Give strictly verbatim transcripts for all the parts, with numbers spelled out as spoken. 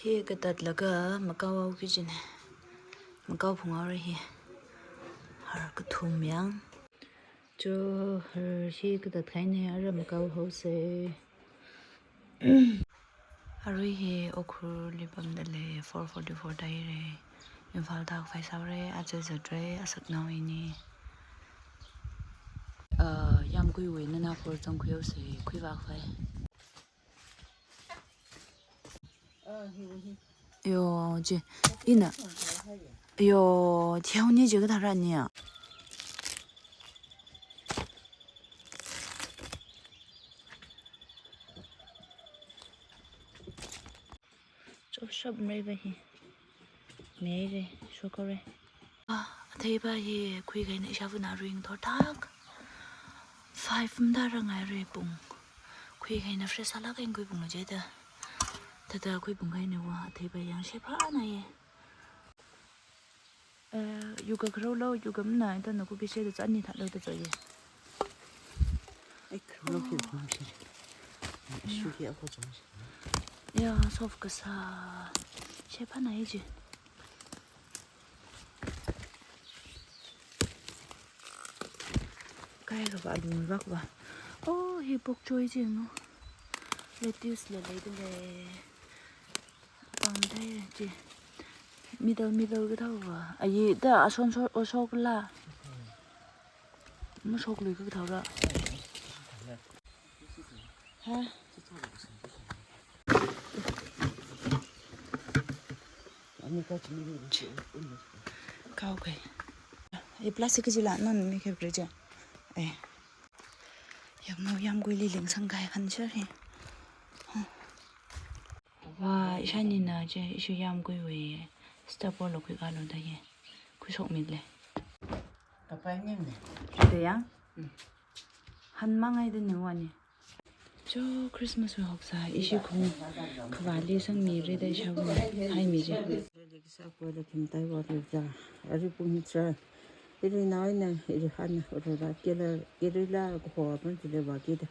Hi katatlaga makao haoki kajina. Makao phunghaora hi. Har kathum yang. Cho, har hi katatkahaina, ara makao haosa. Arui hi Ukhrulli pamdalei, four forty-four tāhaira. Imphal tākhavai sāhaora, aja zatra, asaknao ini. Ah, yāmguiwui nana khor zangkhuihaosa, khuivākhavai. Yo, chi, ina. Yo, thihaoni chi kathāra niya. Chopshap mreiva hi. Meira, shokhaora. Ah, atheiva hi khuikahaina, ishāvana ring thorthak. Five mda rāngaira pung. Khuikahaina fresh sālāk eina khuiphunglu jida. Thāda khuiphungkahaina va, atheiva yang sheba naya. Eh, yuga kharolo, yuga mana, ita naku kishida chani thālo da chaya. Ai, kharolo khi phum shi. Shu khi ako chang shi. Ya, soft kasā. Sheba naya chi. Kaikha va, alung vak va. Oh, hi bok choy chi no. Lettuce la leidalei. Pamdalei chi. Middle, middle kathā va. Ayi da ashon shok, ashokla. Mashoklui kathāra. Ha? Kau kai. E plastic kajila non mi khe bridge. Eh. Yāmnao yāmguili lingsang kahai khanser hi. Wa, ishanina chi, ishi yāmguiwui. Stapler lo khuikalo da ye. Khuishokmilei. Kapai ni ne. Te yang? Mm. Hanmang ai de ne wani. Cho Christmas wui hoksā, ishi khong khavāli sangmira da ishāvana haimi chi. Sa koda khimtai wa ri ja. Ari pung hi cha. Iri naoina, iri hana, ura ra kila, iri la ko apam chile wa kida.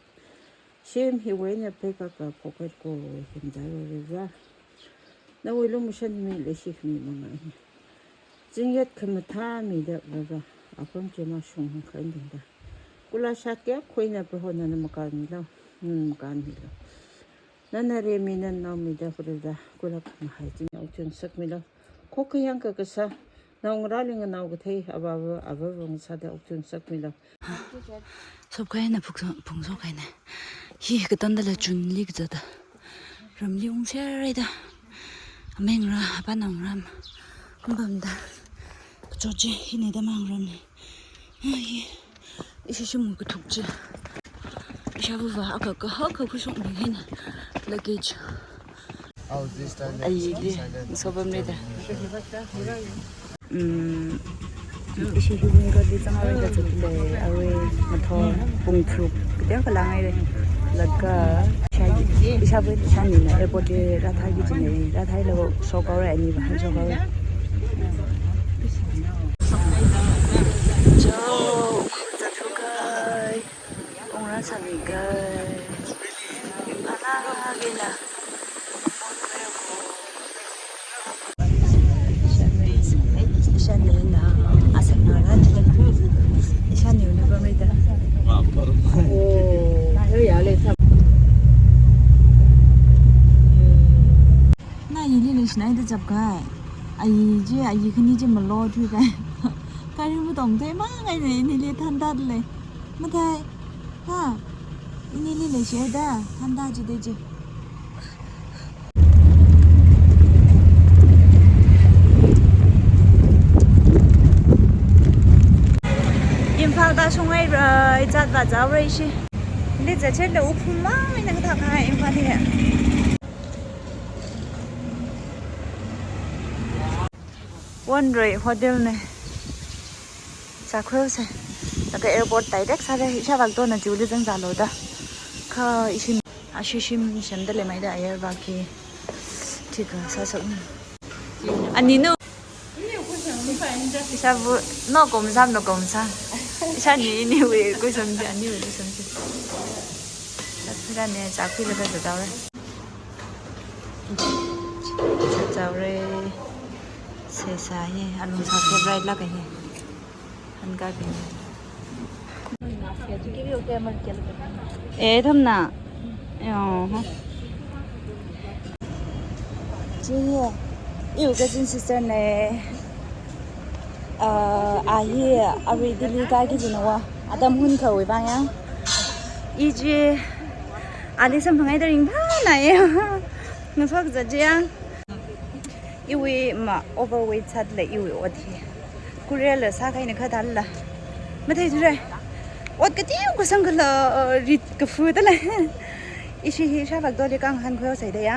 Shim hiwui eina peka ka pocket ko khimtai wa ri ja. Nawui lumashanmi leishi khami manga hi. Zingyat khamathā mida laga, apam chi mashung hangkhain dingda. Kula shakya khuina Prohona na makarmilo, nana makarmilo. Nana remi nana naomida khuida, kula khamahai chi nao chun sakmilo. Khokkha yangkakasā, naongarāli nganao kathei, avāva, avāva ngasāda okchun sakmilo. Sopkahaina phung, phungshokkahaina. Hi katandala chunli kazata. Ramli ungserhaida. Amangra, apanaongram. Kumbamda. Kachoche, hini da mangram ni. Ai, ishi shim kathuk chi. Ishāvava aka kahak khuishokmi hina. Luggage. Ai, di, sobam rida. Mm, ishi hi wingarli zanghaida zatdalei, arui ngathor pung tharuk kateokha langhaira. Laga, isha, ishāva ishanina airport li rāthāki kajina, rāthāhailo shokhaora, aniva han shokhaora. Cho, zathukai. Ungra sāliga. Imphal lākila. Ishanina, asaknao rāthat. Ishani uni pamida. Oh, ya le sa. Na ili le shinai da chapkai. Ayi chi, ayi khani chi malo thuikai. Gari matong theimangaina, inili thānda lei. Mathei, ha, inili leishi da, thānda jida chi. Imphal tāshunghaira, ichat vāchaora ishi. Li zache le uphum mang eina kathākahai Imphal hi. One Ray Hotel na. Chākhuihaosa. Laga airport direct sāra, ishāvā tona chiwuili zangzālu da. Kha ishi, ashi shim semdalei maida ayar vāki. Thikha sāsakmi. Ani no. Ishāva no komsam, no komsam. Ishani iniwui kuisam chi, aniwui kuisam chi. Chākhuira ne, chākhuilaga zathaora. Sāchaore. Seisā hi, alung sā favourite lāka hi. Hankābing. Eh, thamna. Yo, ha. Chi hi, iwui cousin sister na. Ah, a hi, arui Delhi kāki kajina va. Atam hunkhawui vang ya. I chi, ali samphang eina ringphāna ya. Ngasoka zat chi ya. Iwui ma overweight sāda lei iwui ot hi. Courier la sākahaina kha thālala. Matheithura. Ot kateokha sangkhala, uh, rit kafu da lei. Ishi hi Shavakdoli kangahān khuihaosa da ya.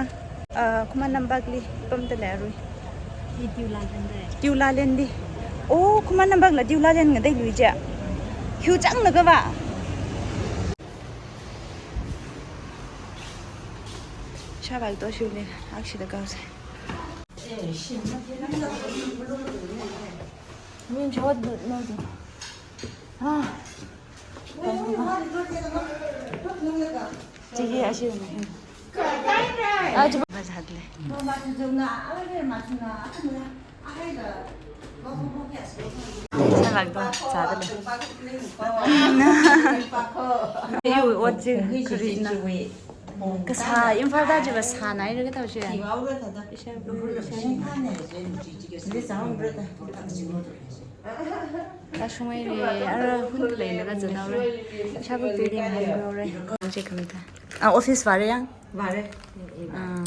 Uh, Khuman Nampak li pamda lei arui. Hi Tiulalen da. Tiulalen di. Oh, Khuman Nampak la Tiulalen ngateilui ja. Hiu changlaga va. Shavakdo shuli, akshida kaosa. Min chot dut no di. Ah. Chigi ashi. Ah, chuba. Mazhat le. Shavakdo, sāda lei. Iwui ot chi kharitna. Kasā, Imphal da chiva sānai re katao shi. Kashung haire, ara hun leina kazat haore. Shavak building haore. Chi khamta. Ah, office vāre ya? Vāre. Ah.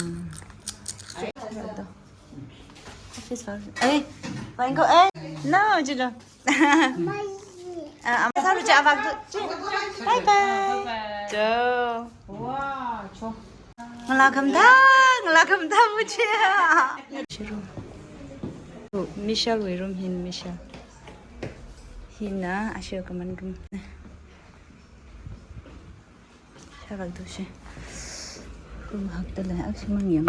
Office vāre. Ei, vāngo, ei. No, chilo. Ah, ama sālu chi, avak tu. Chi. Bye bye. Cho. Wow, cho. Ngalā khamta, ngalā khamta buchi. Shiru. Michelle wui room hin, Michelle. Hina, ashi common room. Shavakdo shi. Room hakda lei, akshi mang yang.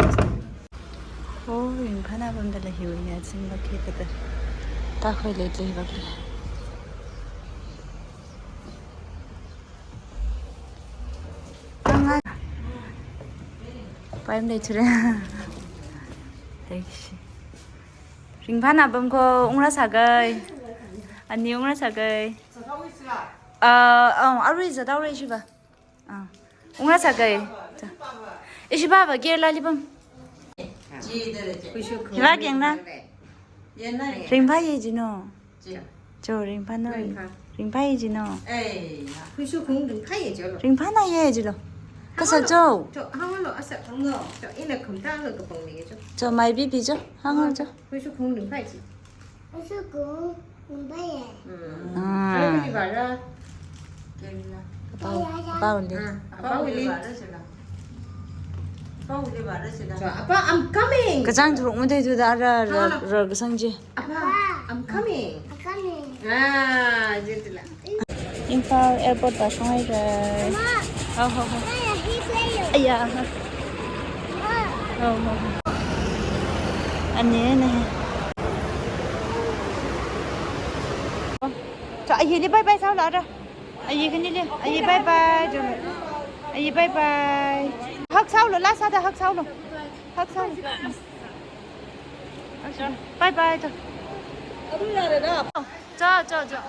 Oh, ringphāna pamda lei hiwui ya, zin vak hi tada. Tākhui lei lei vak lei. Anga. Paim lei chire. Thank you. Ringphāna pam ko, ungra sākai. Ani ungra sākai. Ah, oh, arui zat haore shiva. Ah. Ungra sākai. Ishi baba, kera lali pam. Hiva kengna. Ringphāye jino. Cho, ringphāna. Ringphāye jino. Ringphānaye jilo. Kasak cho. Cho, mai bibi cho. Hānga cho. Ah. Apao, apaoli. Apaoli. Apa, I'm coming. Kachāng tharuk matheithuda ra, ra, ra kasang chi. Apa, I'm coming. Ah, jitla. Imphal airport vāshung haire. Mama. Hao, hao, hao. Mama, he play. Aya. Mama. Hao, hao, hao. Ani ne. Cho, ayili bye bye sālu ara. Ayi khanili. Ayi bye bye. Cho. Ayi bye bye. Hug sālu, last sāda hug sālu. Hug sālu. Bye bye, cho. Cho, cho, cho.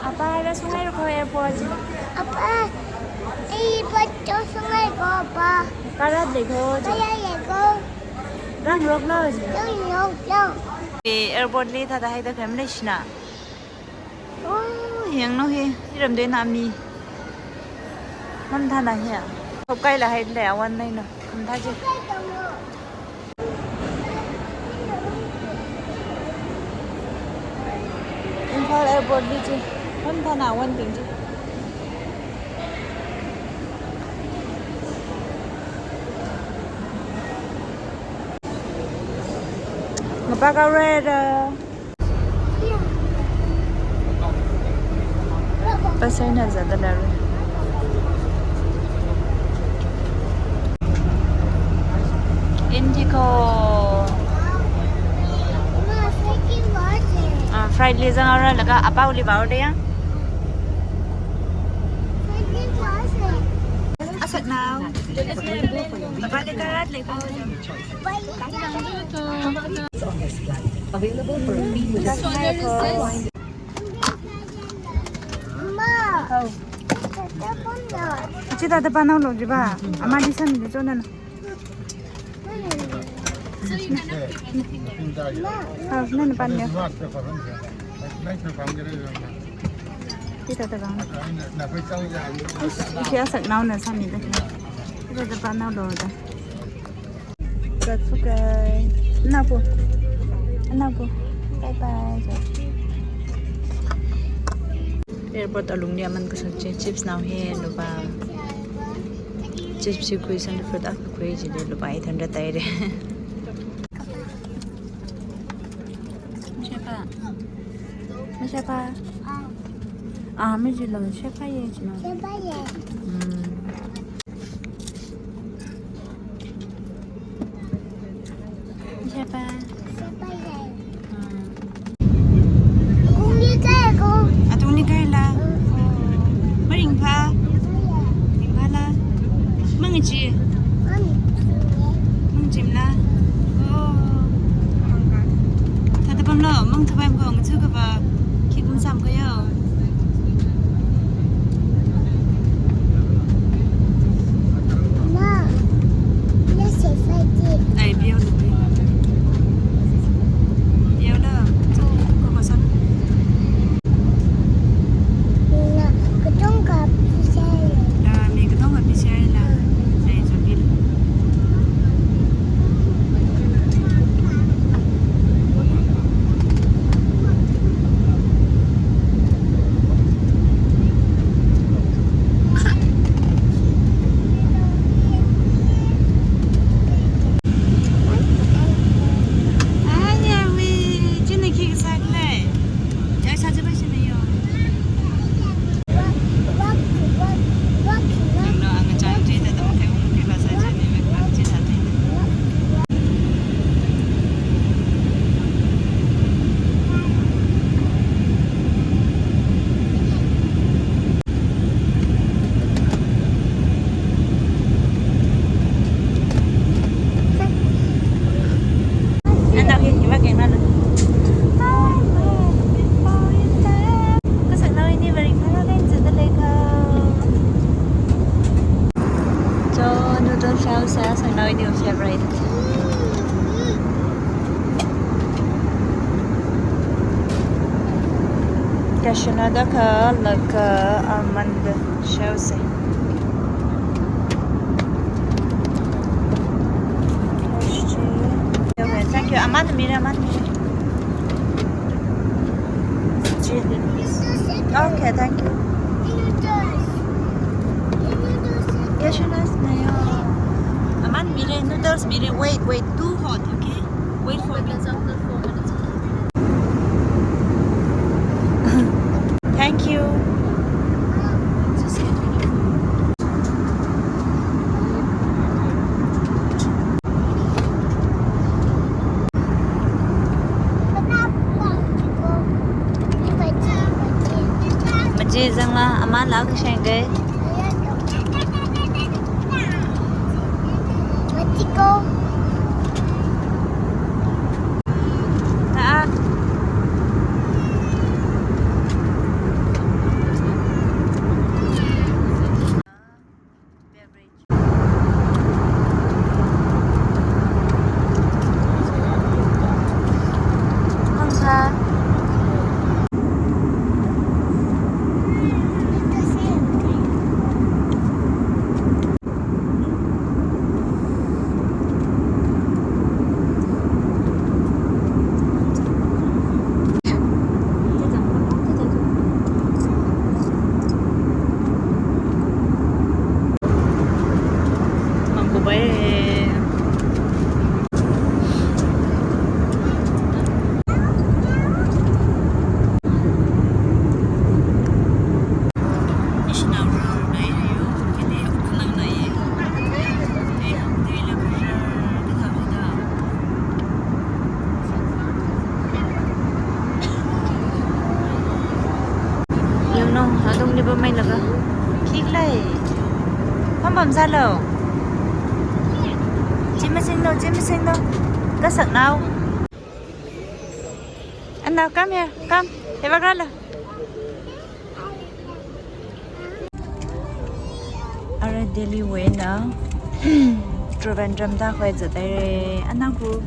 Apa, rāshung haira ko airport. Apa, airport to shung haira ko, apa. Karat lei ko. Karat lei ko. Rāngaroklo. Rāngaroklo. Eh, airport li thāda haida khamlei shina. Oh, yanglu hi, iramda eina mi. Mathāna hi. Thopkaila haida lei, awan naina. Mathā chi. Imphal airport li chi. Mathāna awanbing chi. Ngapa kau rera. Bus eina zatda lei. Indigo. Ah, Fried li zanghaora laga apaoli vāhaora da ya. Asaknao. Apali karat lei ko. Available for free with a smile. Chi ta ta panao lo jiba. Ama di san di chona na. Hao, nana panao. Kita ta bang. Ishi asaknao na sani da. Kita ta panao lo da. Gatsukai. Anapo. Anapo. Bye bye. Airport alungli aman kasā chi chips nao hi lupā. Chips chi khui san fruit akha khui chili lupā eight hundred taire. Shepa. Shepa. Ah, mi jilo shepa ye jino. Shepa ye. Hmm. Shepa. Shepa ye. Hmm. Kungli kai ko. Atungli kai la. Hmm. Oh. Maringpha. Ringpha la. Mangchi. Mangchim la. Oh. Thāda pamlo, mang thapai ko, ngachu kapa, khi kum sam ko yo. Ma, ya se fai. Ai, biyo lo. Biyo lo. Ko ko sam. Na, katong ka pisa. Ah, mi katong ka pisa la. Ai, so bil. Anya wi, chini khi sak le. Ai, sa je ba si me yo. Ning no ang chang je ta tong te ung ke ba sa je ne me ba je ta te. Nana hi, hiwa keng nana. Kasaknao ini very kala keng zata leka. So, noodle shell sa, kasaknao ini favorite. Cashew nut akha, laga almond shell se. Thank you. Aman mira, aman mira. Okay, thank you. Cashew nuts mayo. Aman mira, noodles mira. Wait, wait, too hot, okay? Wait for me. Thank you. Maje zangla, ama la kashang gai. Matiko. Ta. Bumai laga. Khikhala. Pam pam sālu. Chi masinglu, chi masinglu. Kasaknao. Anna, come here, come. Hiva rālu. Ara Delhi wui eina Trivandrum tākhavai zathaira. Anna khu.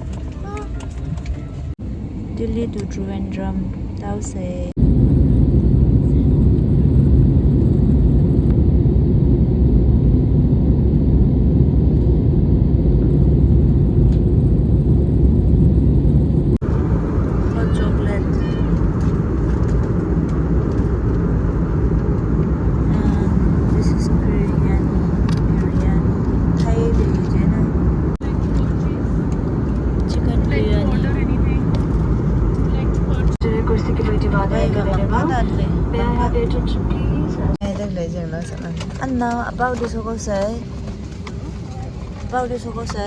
Delhi to Trivandrum tāhaosa. Hot chocolate. And this is biryani. Biryani. Thai biryani. Chicken biryani. May I have your attention, please? Anna, apao li shokhaosa. Apao li shokhaosa.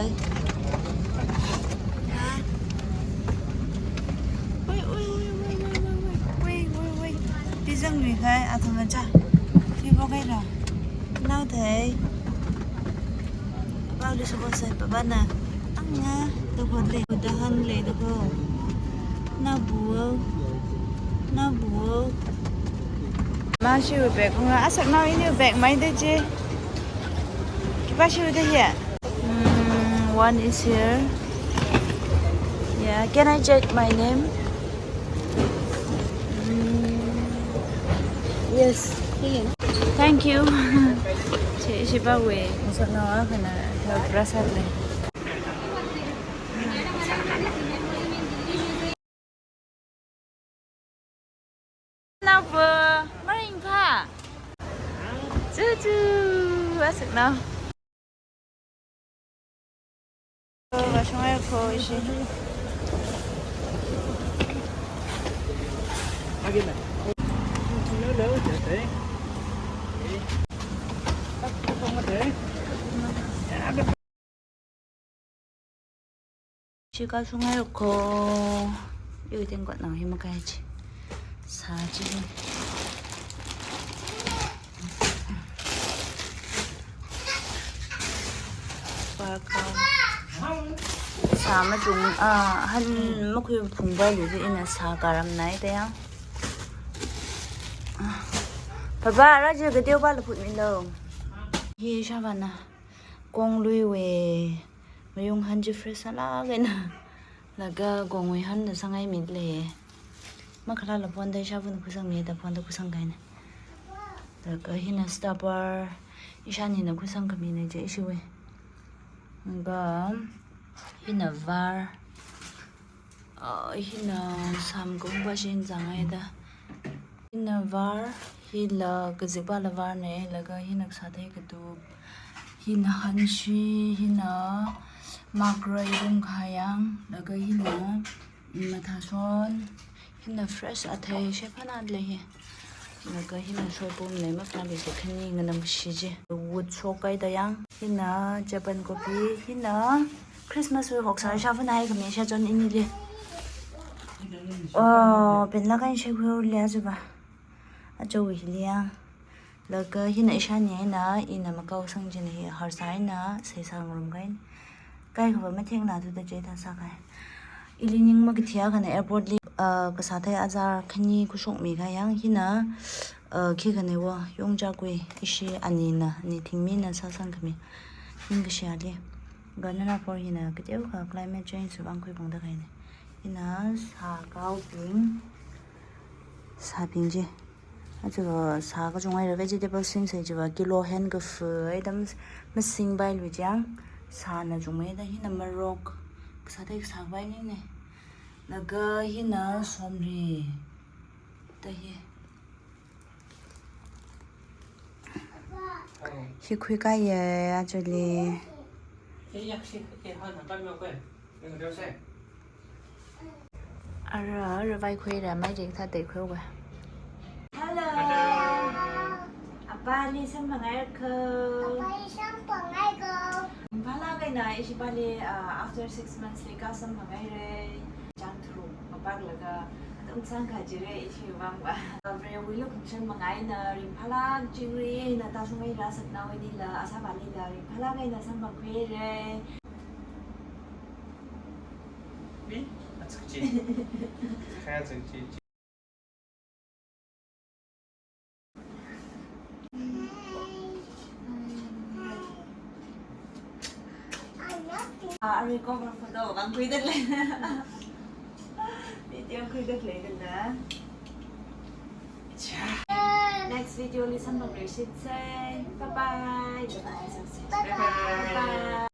Wait, wait, wait. Pizang lui khai, athum cha. Pi bo khai ra. Nao thei. Apao li shokhaosa, papa na. Anga, to ko le, to han le, to ko. Na bu. Na bu. Ma shi bag ngra, asaknao ini bag mai de je. Khipā shi de here. Mm, one is here. Yeah, can I check my name? Mm, yes. Thank you. Che, ishi pawui. Masaknao akhana help rāsāle. Nao bu, maringpha. Chu chu, asaknao. Vāshungai ko ishi. Chi kashungai ko. Iwui tengkot nao hi makai chi. Sā chi. Sā machung, ah, han makhui phungvai lu chi ina sā karam nai te yang. Papa, rā chi kateopā la phut milu. Hi shavana. Kongluiwui mayung han chi fresh sālāk eina. Laga kongwui hanna sāngai mile. Makhalala phone da ishāvana khusangmi da phone da khusang kahaina. Laga hina stopper ishānina khusang khamina je ishiwui. Laga hina var. Ah, hina samkaung ba shin zangai da. Hina var, hila kazikpala varna, laga hina kasāthei katup, hina hanshi, hina makrai rum khayang, laga hina mathashon, hina fresh athei shephanat le hi. Laga hina shoipum le mapna le khani nganam kashi je. Wood shokai da yang, hina Japan coffee, hina Christmas wui hoksā ishāvana hai khami shachon inili. Oh, penlāk eina shekhuili aja ba. Aja wui hili ya. Laga hina ishāni eina, ina makao sang china hi, harsā eina, seisang rum kahaina. Kaikhava mathengna thuda je thāsā kahai. Ili ning makathi akhana airport li, ah, kasāthei azar khani khuishokmi kahai yang hina, ah, khikhanei wo, yongchak wui, ishi anina, ani thingmina sāsang khami. Ning kashi ali. Ganana por hina, kateokha climate change wui vang khuipung da kahaina. Hina sākaobing, sābing je. Aja sā kachungwui ra vegetable singsa chiva kilo hen kafu ai dam masingpai lu chang. Sāna chungmei da hina marok. Kasāthei kasāpai nine. Laga hina somri. Da hi. Hi khuikaiya actually. Ara, ara vaikhuira, mai jing thāda khuiwa. Hello. Apali samphangai ko. Apali samphangai ko. Pala kaina ishi pali, ah, after six months li ka samphangai re. Chang thru mapak laga. Sangkha jire ishi vangva. Varewui lukhamashan manga eina ringphālāk chingri eina tāshungmeirāsaknao inila, asāvālila ringphālāk eina samphangkhuire. Pi, atsukchi. Kaya tsukchi. Ah, recover photo vang khuidalei. Video khuidalei dana. Next video li samphangluishitsei. Bye bye. Bye bye. Bye bye.